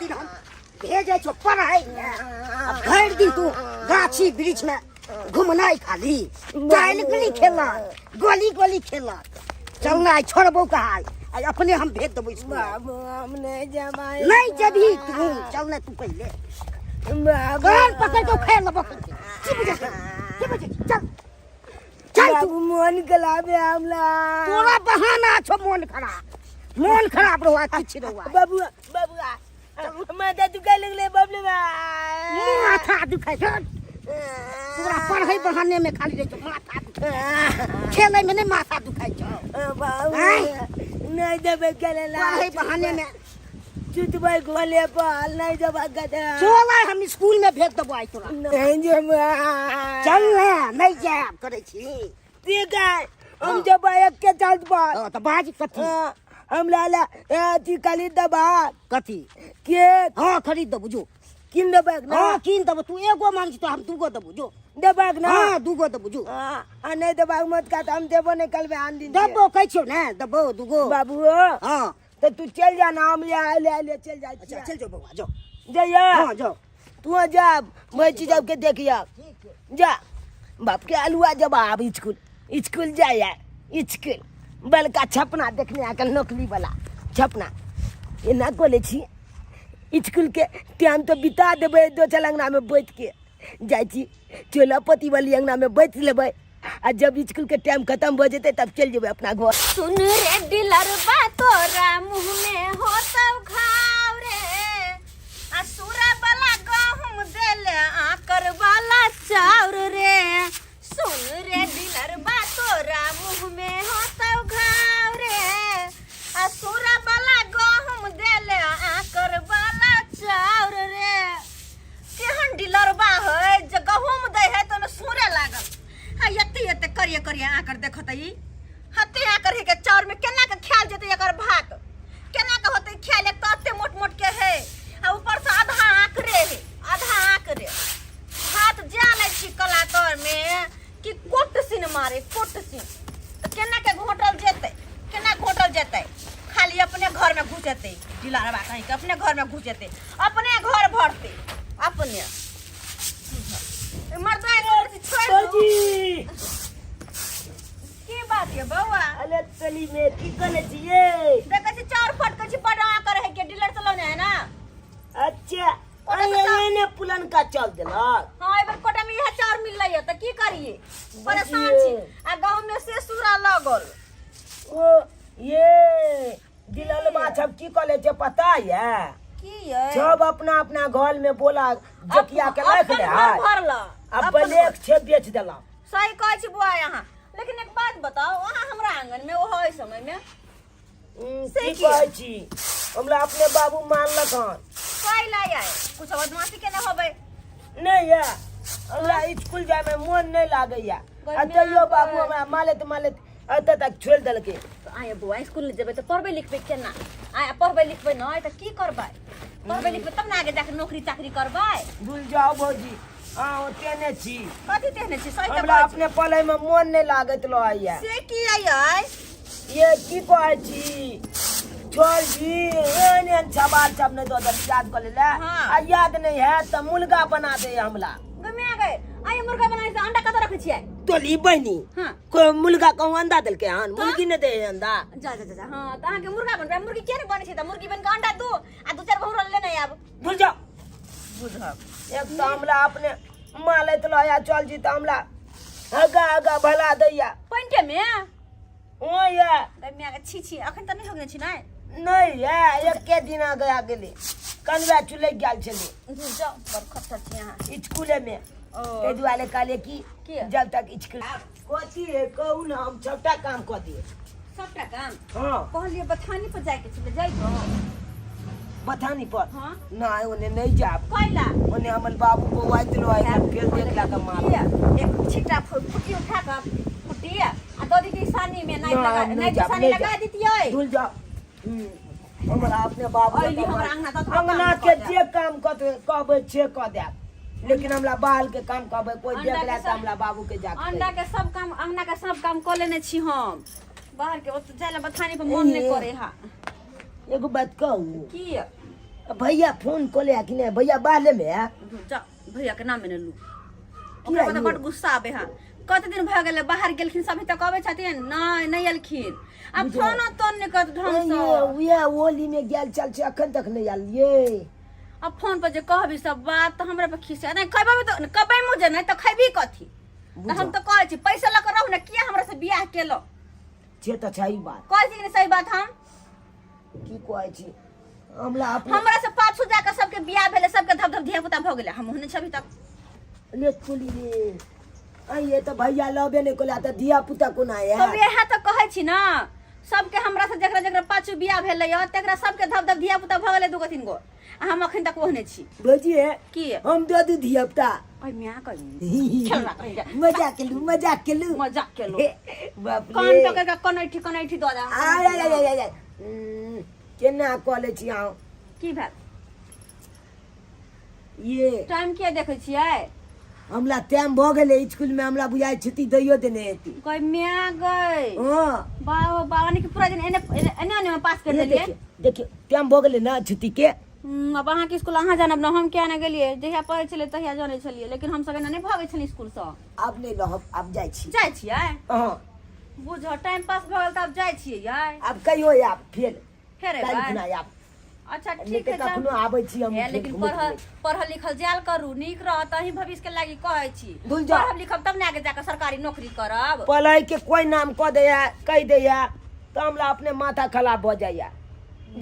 दिन हम भेजै छौ पढ़ै लए आ भरि दिन तू गाछी वृक्ष में घुमनाइ खाली टाइल गुली खेलक गोली गोली खेलक चल ना आइ छोड़बौ कहाँ आइ अपने हम भेज देबौ स्कूल बाबू हम नहीं जबाई नहीं जेबही तू चल ना तू पहिले बाबू कान पकड़ के उखाड़ लेबो की बुझै छी की बुझै छी चल चल तू बाबू मोन गलाबे हमला तोरा बहाना छौ मोन खराब मोन खराब रहुआ किछु रहुआ बाबू बाबू माथा दुखाय लगले बाबू माथा दुखाइ छौ तोरा पढ़ै बहाने में खाली रहै छौ माथा दुखाइ खेलै में नहि माथा दुखाइ छौ बाबू आँय? नहीं देबै खेले ला पढ़ै बहाने में चुतबै गोले पर नहीं देबै गधा चल आइ हम स्कूल में भेज देबो आइ तोरा नहीं जेबै चल ने नहि जायब करै छी ठीक है हम जेबै एके चांस पर हँ, तऽ बाज कथी हाँ, हम लाला अथी खरीद देबा कथी केक हँ खरीद देबो जो कीन देबै ना हँ कीन देबो तू एगो मांग छी तो हम दूगो देबो जो देबाक ना हँ दूगो देबो जो हाँ, आ नहीं देबाक मत का हम देबो नहीं कल आन दिन देबो कहै छियौ ने देबो दूगो बाबू हँ तो तू चल जा ना हम ले ले ले चल जा अच्छा चल जो बौआ जो जाइए हँ जो तू जा मैं चीज के देखिया जा बाप के अलुआ जब आब स्कूल स्कूल जाए स्कूल बलका छपना देखने आकर नौकरी वाला छपना एना बोले छी स्कूल के टाइम तो बिता देबै दोसर अंगना में बैठ के जाइ छी चोलापति वाली अंगना में बैठ लेबै आ जब स्कूल के टाइम खत्म भऽ जेतै तब चलि जेबै अपना घर। सुन रे डिलरबा तोरा मुँह में होतौ घाव रे आ सूरा वाला गहूम देले आकर वाला चाउर रे सुन रे डिलरबा तोरा मुँह में होतौ घाव रे आ सूरा वाला गहूम देले आकर वाला चाउर रे केहन डीलरबा है जे गहूम दै है तऽ ओहिमे सूरे लागल हाँ एते एते करिए करिए आकर देखत ई हते आकर है के चाउर में केना के खायल जेतै एकर भात केना के होतै खायल एक तऽ एते मोट मोट के है आ ऊपर से आधा आकरे है आधा आकरे भात जानै छी कलाकार में कि कोट सिन मारे कोट सिन तऽ केना के घोटल जेतै केना घोटल जेतै खाली अपने घर में घुसेतै डीलरबा कहीं के अपने घर में घुसेतै अपने घर भरतै अपने मर्दा एगो छोड़ दू। भौजी की बात ये बौआ अरे चली में की करै छियै देखै छी चाउर फटकै छी बड आकर है के डीलर चलौने है ना अच्छा अरे ने पुलनका चल देलक हाँ एहि बेर कोटा में इएह चाउर मिललै है तऽ की करिए परेशान छी आ गहूम में से सूरा लगल ओ ये दिललबा सब की कले छै पता ये की ये सब अपना अपना घर में बोला जकिया के राख अपन ले घर भरल अब ब्लेक छै बेच देला सही कहै छी बुआ यहाँ लेकिन एक बात बताओ अहाँ हमरा आंगन में ओहो समय में से की की? कहै छी हमरा अपने बाबू मारलक हन कैला आए कुछ बदमाशी केने होबै नहि ये हमरा स्कूल जायमे मोन नहि लागैया आ तैयो बाबू हमरा मारैत मारैत एतऽ तक छोड़ि देलकै। तऽ आय बौआ स्कूल नहि जेबै तऽ पढ़बै लिखबै केना? आय पढ़बै लिखबै नहि तऽ की करबै? पढ़बै लिखबै तब ने आगे जाके नौकरी चाकरी करबै। भूल जाओ भौजी अहाँ ओते ने छी। कथी तेहने छी सही तऽ हमरा कहै छी। अपने पढ़ैमे मोन नहि लागैत रहैया। से की आय? ये की कहै छी चल जी एहन एहन सवाल सब नहि दऽ देल याद कऽ ले हाँ। आ याद नहि हैत तऽ मुर्गा बना दे हमरा। गमे आ गए आय मुर्गा बनाई से अंडा कतऽ रखै छियै? तोली बहिनी हाँ। को मुर्गा कहूँ अंडा देलकै हन मुर्गी नहि दे है अंडा। जा जा जा जा हाँ तऽ अहाँके मुर्गा बनबै मुर्गी किया नहि बनै छै तऽ मुर्गी बनि कऽ अंडा दू आ दू चारि भौंरा लेने आयब। भूल जाओ बुझब एक तऽ हमरा अपने मालैत लया चल जी तऽ हमरा हगा हगा भला दैया। पैंटे में? ओ या। गमे आ गए छी छी अखन तऽ नहि होगने छी नहि? नहि या एके दिन आ गया गेलै कनवा चुलक गेल छलै। भूल जाओ बड़ खट्टर छी अहाँ। स्कूले में ओ। ताहि दुआरे कहलियै कि की? जब तक स्कूल कथी है कहू ने हम सबटा काम कऽ दिए। सबटा काम? हाँ। कहलियै बथानी पर जाइके छलै जाइबो? बथानी पर? हाँ। नहीं ओने नहीं जाब। कैला? ओने हमर बाबू बौआइत रहै फेर देख ला के मार। किया? एक छिट्टा फुटी उठा कऽ फुटी आ दऽ दितियै सानी में नाइट ना, लगा हम नहीं नाइट जाब, सानी नहीं लगा जाब। दितियै। धुल जाओ। हमरा अपने बाबू अइली हमरा अंगना तऽ काम अंगना के कऽ देब। जे काम कहबै से कऽ देब लेकिन हमरा बाल के काम कहबै कोई अंडा देख के ले तऽ सब- हमरा बाबू के जाके अंडा के सब काम अंगना के सब काम कऽ लेने छी हम बाहर के ओतऽ जाय लए बथानी पर मन नहि करे हा। एगो बात कहू की? भैया फोन कऽ ले कि नहि भैया बाले में है जा भैया के नाम ने लू ओकरा पर तऽ यौ? बड गुस्सा आबे है कते दिन भऽ गेलै बाहर गेलखिन सभी तक अबै छथिन नहि नहि एलखिन आ फोनो तोन नहि करत ढंग ये से उहे होली में गेल चल छै अखन तक नहि आयल ये आ फोन पर जे कहबी सब बात तऽ हमरा पर खिसिया नहि खैबे तऽ कबै मुझे नहि तऽ खैबी कथी तऽ हम तऽ कहै छी पैसा लऽ कऽ रहू ने किया हमरा से बियाह केलहुँ से तऽ छै ई बात कहै छी कि नहि सही बात हम की कहै छी हमरा अपने हमरा से पाछू जाके सबके बियाह भेलै सबके धब धब धिया पुता भऽ गेलै हम ओहने छी अभी तक ले चुली रे आइए तऽ भैया लबे नहि कोला तऽ धिया पुता कोना तऽ आयल वएह तऽ कहै छी ने सबके हमरा से जकरा जकरा पाछू बियाह भेलै यऽ तकरा सबके धब धब धिया पुता भऽ गेलै दूगो तीन गो आ हम अखन तक ओहने छी भौजी हे की हम दऽ दू धिया पुता ओइ माय कही खेलना कही जा। मजाक केलू मजाक केलू मजाक केलू बाप कान रे पकड़ के कनैठी कनैठी दऽ दे आय आय आय आय आय केना कऽ लै छी अहाँ की भेल ये टाइम किया देखै छियै हमरा टाइम भऽ गेलै स्कूल में हमरा बुझाइ छुट्टी दैयो देने हेती गई माय गई हँ बाबा बाबा ने कि पूरा दिन एने एने एने ओने में पास कर ये देलियै देखियौ देखियौ टाइम भऽ गेलै ने छुट्टी के अब अहाँके स्कूल अहाँ जानब ने हम किया नहि गेलियै जहिया पढ़ै छलियै तहिया जानै छलियै लेकिन हमसब एना नहि भागै छलियै स्कूलसँ आब नहि रहब आब जाइ छी जाइ छियै हँ बुझो टाइम पास भऽ गेल तऽ आब जाइ छियै यै आब कहियो आब फेर फेर काल्हि एबै खुना आब अच्छा नहि ठीक तऽ है जाउ। कखनो आबै छी हम हे, फेर लेकिन घुमैत पढ़ल घुमैत। पढ़ल लिखल जायल करू नीक रहत अहीं भविष्य के लागी कहै छी धुल जाउ। पढ़ब लिखब तब ने आगे जाके सरकारी नौकरी करब पढ़ाई के कोई नाम कऽ दैया कहि दैया तऽ हमरा अपने माथा खराब भऽ जाइया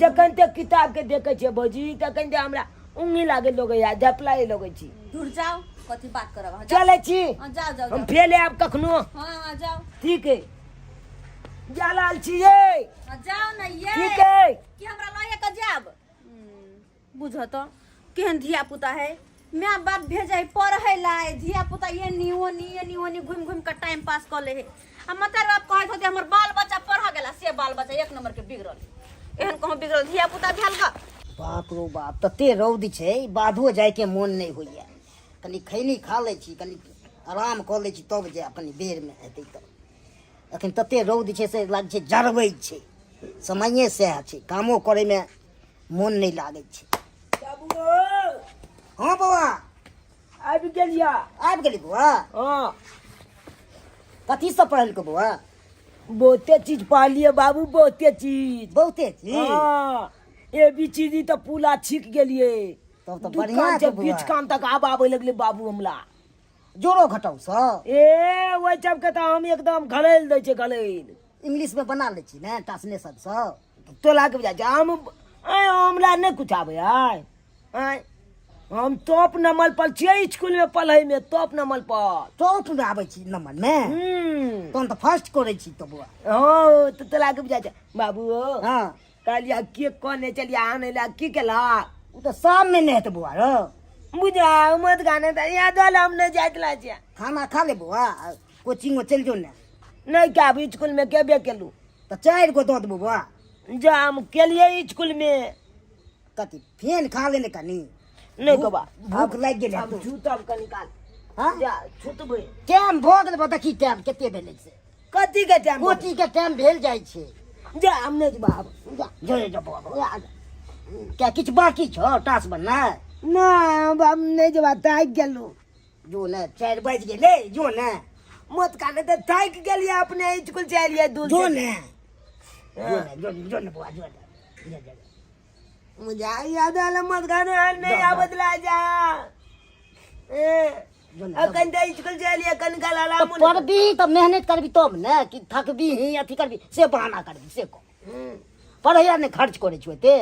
जखन ते किताब के देखै छियै भौजी तखन ते हमरा उंगी लागे लगैया झपलाए लगै छी दूर जाओ कथी बात करब अहाँ जाउ चलै छी हाँ, जाओ जाओ हम जाओ फेल आयब कखनो हाँ हाँ जाओ ठीक है जा लाल छियै हाँ, जाओ ने ये ठीक है कि हमरा लए के जायब बुझ तऽ केहन धिया पुता है माय बाप भेजै पढ़ै ला धिया पुता ये नी ओ नी ये नी ओ नी घुमि घुमि कऽ टाइम पास कऽ ले है आ माता बाप कहैत होते हमर बाल बच्चा पढ़ गेला से बाल बच्चा एक नंबर के बिगड़ल एहन कहूँ बिगड़ल धिया पुता भेल ग बाप रो बाप तते रौद छै बाधो जायके मोन नहि होइए कनि खैनी खा लै छी कनि आराम कऽ लै छी तब जायब कनि बेरमे हेतै तऽ एखन तते रौद छै से लागै छै जरबै छै समये सएह छै कामो करैमे मोन नहि लागै छै बाबू हँ बौआ आबि गेलिया आबि गेली बौआ हँ कथी सब पढ़लको बौआ बहुते चीज पढ़लिए बाबू बहुते चीज बहुते चीज हाँ ए बी सी डी तऽ पूरा छीक गेलिए तब तऽ दू बढ़िआँ कान छै से बौआ। बीच कान तक आब आबै लगले बाबू हमरा जोड़ो घटाउ सब ए ओहि सबके तऽ हम एकदम घलैल दै छै घलैल इंग्लिश में बना लै छी ने ट्रांसलेशन सब तोला के बुझाइ छै हम आँय हमरा नहि कुछ आबै आय आँय हम टॉप नंबर पर छियै स्कूल में पढ़ै में टॉप नंबर पर टॉप में आबै छी नंबर में तहन तऽ फर्स्ट करै छी तऽ बौआ हँ तऽ तोला के बुझाइ छै बाबू हँ कहलियै के कहने चलियै आनै लए की केला ओ तऽ शाममे नहि हेतै बौआ रौ बुझा मत गाने तऽ याद वाला हम नहि जाइत ला छियै खाना खा ले बौआ कोचिंग में चलि जो ने नहि कहब स्कूल में केबे केलू तऽ चारि गो दऽ देबौ बौआ जा हम केलियै स्कूल में कथी फेन खा ले ने कनी नहि कहबा भूख लागि गेल आब हेतौ। छूतब कनी काल हाँ? जा छूतबै टाइम भऽ गेल बा देखी टाइम कते भेलै से कथी के टाइम कोचिंग के टाइम भेल जाइ छै जा हम नहि जेबा आब जा जो जो बौआ बौआ जा। क्या किछु बाकी छौ टास बननाइ नहि हम नहि जेबा थाकि गेलहुँ जो ने 4 बाजि गेलै जो ने मत काने तऽ थाकि गेलियै अपने स्कूल से एलियै दूर जो से। ने जो ने जो जो ने बौआ जो ने जो, जो, जो। मुझे याद आला मत गाने नहीं आबत ला जा ए जो ने, अखन तऽ स्कूल से एलियै कन काल तऽ आराम पढ़बी तऽ मेहनत करबी तब ने कि थकबी ही अथी करबी से बहाना करबी से कह पढ़ैया ने खर्च करै छौ एते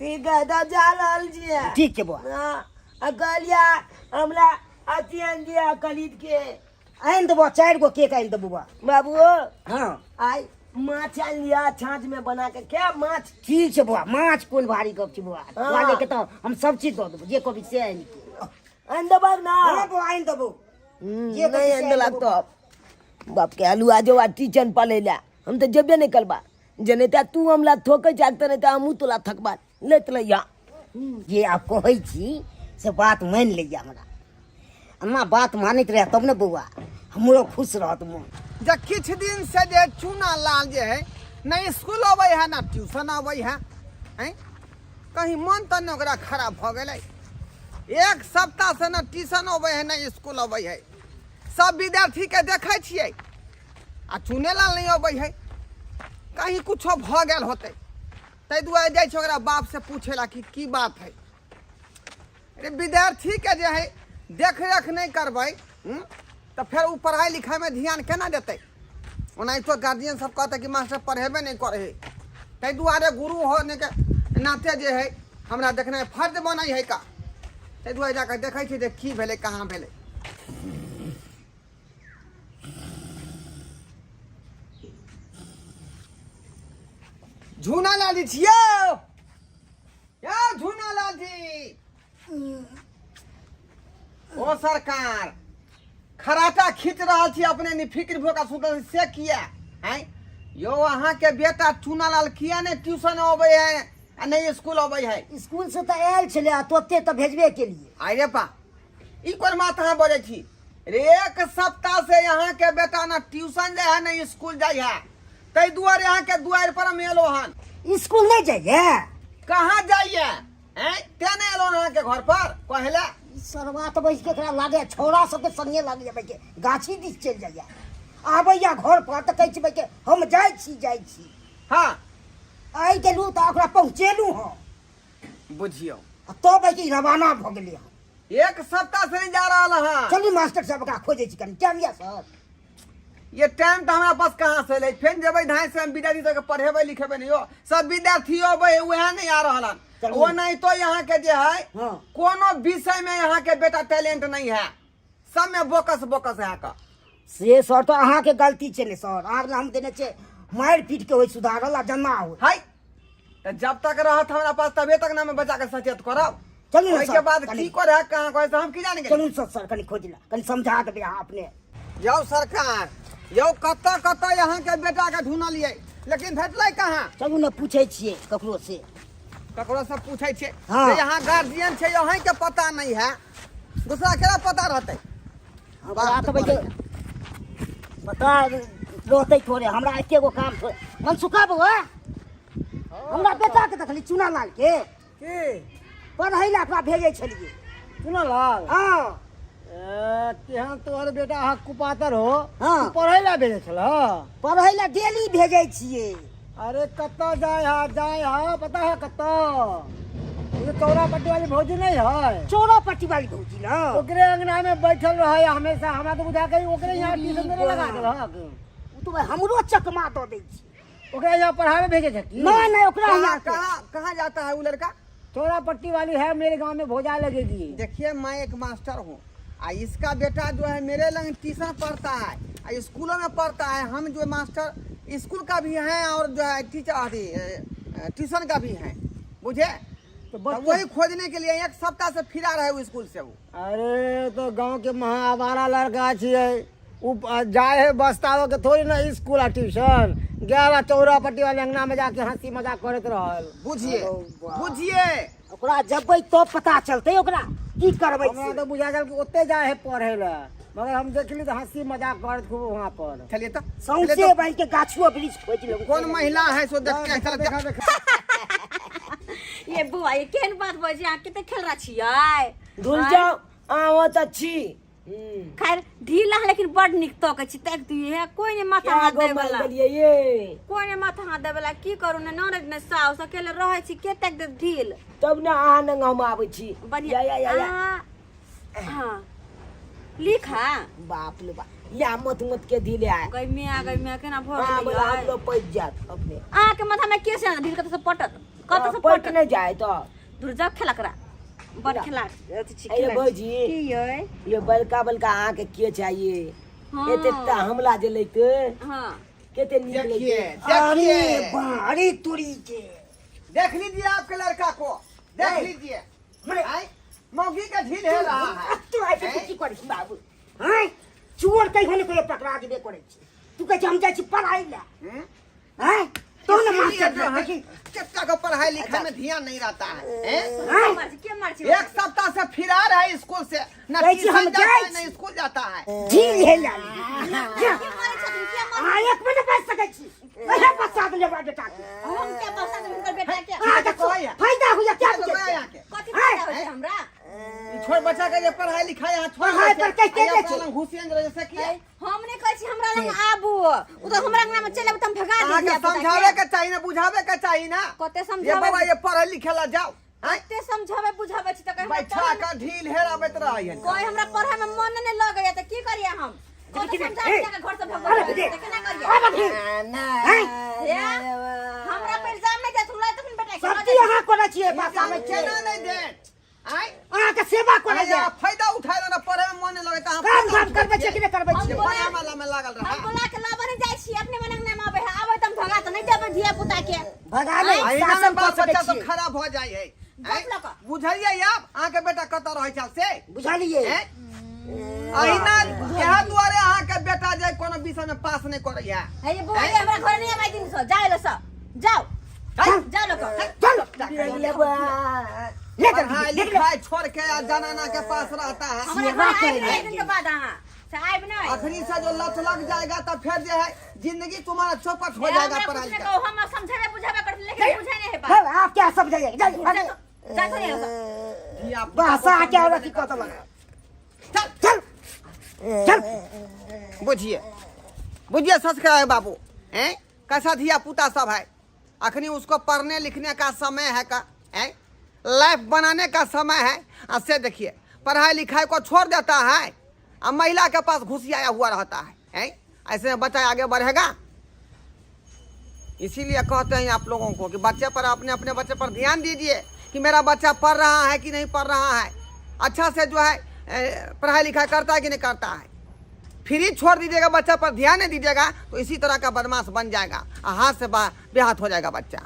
ठीक है तऽ जा रहल छियै ठीक छै बौआ हाँ, आ कहलियै हमरा अथी आनि दिअ खरीद के आनि देबो 4 गो केक आनि देबो बौआ बाबू हाँ आइ माछ आनि लिअ छाँछ में बना के खायब माछ ठीक छै बौआ माछ कोन भारी गप छै बौआ हाँ। तोरा के तऽ हम सब चीज दऽ देबो जे कहबी से आनि के आनि देबह ना हाँ बौआ आनि देबो जे नहीं कहबी से आनि आनि देलक देबो। तो बाप के हलुआ जो आ टीचन पलै ला हम तऽ जेबे नहि करबा जे नहि तऽ तू हमरा थोकै चाक तऽ नहि तऽ हमहूँ तोरा थकबा लैत लैया जे आब कहै छी से बात मानि लैया हमरा अम्मा बात मानैत रहए तब ने बौआ हमरो खुश रहत मोन जे किछु दिन से जे चूना लाल जे है ने स्कूल अबै है ना ट्यूशन अबै है हैं? कहीं मन तऽ ने ओकरा खराब भऽ गेलै। एक सप्ताह से ने ट्यूशन अबै है ने स्कूल अबै है। सब विद्यार्थीके देखै छियै आ चुनेलाल नहि अबै है, कहीं कुछो भऽ गेल होतै। ताहि दुआरे जाइ छै ओकरा बापसँ पूछे ला कि की बात है। अरे विद्यार्थीके जे है देखरेख नहि करबै तऽ फेर ओ पढ़ाइ लिखाइमे ध्यान केना देतै? ओनाहितो गार्जियन सब कहतै कि मास्टर पढ़ेबे नहि करै है। ताहि दुआरे गुरु होनेके नाते जे है हमरा देखनाइ फर्ज बनै है का। ताहि दुआरे जाकऽ देखै छियै जे की भेलै, कहाँ भेलै। झूना लाल जी छियौ? यौ झूना लाल जी। ओ सरकार, खराटा खींच रहल छी, अपने नि फिक्र भऽ कऽ सुतल छी, से किया हैं यौ? अहाँके बेटा चूनालाल किया ने ट्यूशन अबै है आ नहि स्कूल अबै है? स्कूल से तऽ आयल छलै आ तोते तऽ भेजबे केलिए। आइ रे पा, ई कोन बात अहाँ बजै छी रे? एक सप्ताह से अहाँके बेटा ना ट्यूशन जाइ है ने स्कूल जाइ है, ताहि दुआरे अहाँके दुआरि पर हम एलो हन। स्कूल नहि जाइए? कहाँ जाइए? हैं, तें नहि एलो अहाँके घर पर कहले। ई सरवा तऽ बैस के एकरा लागे छौड़ा सबके संगे लागे बैस के गाछी दिस चलि जाइए। आबैया घर पर तऽ कहै छै बैस के हम जाइ छी जाइ छी। हाँ। आइ गेलहुँ तऽ ओकरा पहुँचेलहुँ हम। बुझियौ। आ तब बैस के रवाना भऽ गेलियै हम। एक सप्ताह से नहीं जा रहा हन। चलू मास्टर साहब, ओकरा खोजै छी कनि। टाइम यऽ सर? ये टाइम तो हमरा पास कहाँ से ले, फेन जेबै धाय से हम विद्यार्थी सबके पढ़ेबै लिखेबै नहीं हो। सब विद्यार्थी अबै वएह नहीं आ रहल हन। चलू। वो नहीं तो यहाँ के जे है हाँ। कोनो विषय में यहाँ के बेटा टैलेंट नहीं है, सब में बोकस बोकस है का। से सर तो अहाँके गलती छै ने सर, अहाँ हम देने छै मारि पीट के होय सुधारल आ जमा होय। हाय, तो जब तक रहत हमरा पास तबे तक ना हम बच्चा के सचेत करब। चलू ने ओहिके सर, बाद कनी की करे कहाँ करे से हम की जाने। चलू सर, सर कनी खोज ला, कनी समझा देबै अहाँ अपने। यौ सरकार यौ, कतऽ कतऽ यहाँ के बेटा के ढूंढलियै लेकिन भेटलै कहाँ? चलू ने पूछै छियै ककरो से। ककरो से पूछै छियै? हाँ। जे यहाँ गार्जियन छै अहीं के पता नहीं है, दूसरा केना पता रहतै? हमरा तऽ बैठे पता रहतै थोड़े, हमरा एके गो काम थोड़े। मनसुखा बौआ, हमरा बेटा के देखली चूना लाल के? की पढ़ै लए ओकरा भेजै छलियै। चुनालाल? हाँ। ए, केहन तोहर बेटा अहाँ कुपातर हो। हाँ। तू पढ़ै लए भेजै छलह? पढ़ै लए डेली भेजै छियै। अरे कतऽ जाय है जाय है पता है कतऽ? ओ जे चौरा पट्टी वाली भौजी नहीं है? चौरा पट्टी वाली भौजी ना? ओकरे अंगना में बैठल रहे हमेशा। हमरा तो बुझा के ओकरे यहाँ ट्यूशन देने लगा देलक। ओ तो भाई हमरो चकमा दऽ दै छै। ओकरा यहाँ पढ़ावे भेजे छै की? नहीं नहीं, ओकरा कहाँ यहाँ कहाँ कहाँ जाता है वो लड़का? चौरा पट्टी वाली है, मेरे गांव में भोजा लगेगी। देखिए, मैं एक मास्टर हूँ आ इसका बेटा जो है मेरे लंग ट्यूशन पढ़ता है आ स्कूलों में पढ़ता है। हम जो मास्टर स्कूल का भी हैं और जो है टीचर अथी ट्यूशन का भी हैं, बुझे? तो तो बच्चा वही खोजने के लिए एक सप्ताह से फिरा रहा है वो स्कूल से वो। अरे तो गांव के महा आवारा लड़का छियै उ, जाए है बस्ता के थोड़ी ना स्कूल आ ट्यूशन गया, चौरा पट्टी वाले अंगना में जाके हंसी मजाक करत रहल। बुझिए बुझिए। ओकरा जबै तब पता चलतै ओकरा की करबै हमरा से। तो बुझा गेल कि ओते जाए है पढ़े ला, मगर हम देखली तो हंसी मजाक करत खूब वहाँ पर। चलिए तो चलिए। सौंसे तो बन के गाछो वृक्ष खोजि लेबै। कौन महिला है सो देख के चल। देखा देखा। ये बुआ, ये केहन बात बजै? अहाँ कते खेल रहा छियै? धुल जाओ, आहो तऽ छी। खैर ढीला है लेकिन बड़ नीक तकै छी, ताकि दियै है। कोई नहीं माथा क्या हाथ गो दै मारि वाला देलियै ये? कोई नहीं माथा हाथ दै वाला। की करू ने ननद ने साउस अकेले रहै छी, के ताकि देत ढील? तब ने अहाँ नंग हम आबै छी। बढ़िया। या या या या। हाँ लिखा। बाप रे बाप, या मत मत के ढीले आए। गई मिया, गई मिया, केना भऽ अहाँ गेलै बोला यै? हमरो पैच जायत अपने। अहाँके माथा में केस है ढील कतऽ से पटत, कतऽ से पैच पटत? नहि जाय तऽ। दूर जाओ, खेला करा बड़ खेला अथी छी। अरे खेला छी। भौजी। की यै? ये बड़का बड़का अहाँके के चाहिए? हाँ। एते टा हमला जे लैते हाँ कते नीक देखिए लैते। अरे देखिए बा, अरे तोरी के देख लीजिए आपके लड़का को देख लीजिए। आय, मौगी का ढील है रहा है। तो आइ के की करै छी बाबू? हैं, चोर कहियो ने कहियो पकड़ा जेबे करै छै। तू कहै छै हम जाइ छी पढ़ाइ लए। हम्म? हैं, तो ने इसीलिए मास्टर जो है, देखी चच्चा को पढ़ाई लिखाई में ध्यान नहीं रहता है, हैं? हैं? मार छी, के मार छी? एक सप्ताह से फिरार है स्कूल से, न कहै छी हम ट्यूशन जाता है जाइ न छी। स्कूल जाता है। ढील हे लाली। के मारै छथिन, के मारै? अहाँ एक मिनट बाजि सकै छी? अहे बच्चा देले बा बेटा के हम क्या बसा देबै हुनकर बेटा के अहाँके कहैया। फायदा होइया क्या के बुझै कहैया छियै? अहाँके? कथी फायदा होइ छै हमरा ई छोड़ बच्चा के जे पढ़ाई लिखाई अहाँ छोड़ पढ़ाई पर के के छै? घुसियन रहे से किया हम नहि कहै छी हमरा लग आबू ओ तऽ हमरा अंगना में चलि आबू तऽ हम भगा अहाँके देब समझावे के चाही ना बुझावे के चाही ना कते ये समझावे बाबा ये पढ़े लिखे ला जाओ आँय? कते समझावे बुझावे छी तऽ कहे हमरा बैठा पढ़े के ढील हेराबैत रहै हन कोई हमरा पढ़े में मन नहि लगैया तऽ की करिए हम कते समझा के घर से भगवा अरे तऽ बुझे। केना करिए अरे बुझे। हैं? हे? हमरा पर इल्जाम नहि दे तुम तखन बेटा के सब चीज अहाँ करै छियै बसाबै छियै केना नहि देत आँय अहाँके सेवा करै अहाँ फायदा उठाय ना पढ़े में मन नहीं लगे अहाँ काम धाम करबै छियै कि नहि करबै छियै पढ़े वाला में लागल हम रहा बोला के लाबऽ नहि जाइ छी अपने मन अंगना में आबै है आबै तऽ हम भगा तऽ नहि देबै धिया पुता के भगा नहि अहिना में शासन बाल कऽ सकै बच्चा सब छियै खराब हो जाइ है गप लऽ कऽ। बुझलियै आब अहाँके बेटा कतऽ रहै छल से बुझलियै हैं? अहिना इएह दुआरे अहाँके बेटा जे कोनो विषय में पास नहि करैया हे बौआ ये हमरा घर नहि आबै दिन से जाय लो सब जाओ जाओ लो चल ले चल पढ़ाई देख ले लिखाई छोड़ के आ जनाना के पास रहता है हमरा घर आबि नहि दिन के बाद अहाँ से आबि नहि अखनी से जो लत लग जाएगा तो फिर जो है जिंदगी तुम्हारा चौपट हो हे, जाएगा हमरा पढ़ाई कुछ नहि का कहू हम समझेबे बुझाबे करत लेकिन बुझे नहि है बात हाँ, आप क्या समझाइए जाइए भागिए। जा तो नहीं सब धिया पुता बस आ क्या रखी कत लगा चल चल चल बुझिए बुझिए संस्कार है बाबू हैं कैसा धिया पुता सब है अखनी उसको पढ़ने लिखने का समय है का हैं लाइफ बनाने का समय है आ से देखिए पढ़ाई लिखाई को छोड़ देता है आ महिला के पास घुसियाया हुआ रहता है हैं ऐसे में बच्चा आगे बढ़ेगा। इसीलिए कहते हैं आप लोगों को कि बच्चे पर अपने अपने बच्चे पर ध्यान दीजिए कि मेरा बच्चा पढ़ रहा है कि नहीं पढ़ रहा है, अच्छा से जो है पढ़ाई लिखाई करता है कि नहीं करता है। फ्री छोड़ दीजिएगा, बच्चा पर ध्यान नहीं दीजिएगा तो इसी तरह का बदमाश बन जाएगा, हाथ से बेहाथ हो जाएगा बच्चा।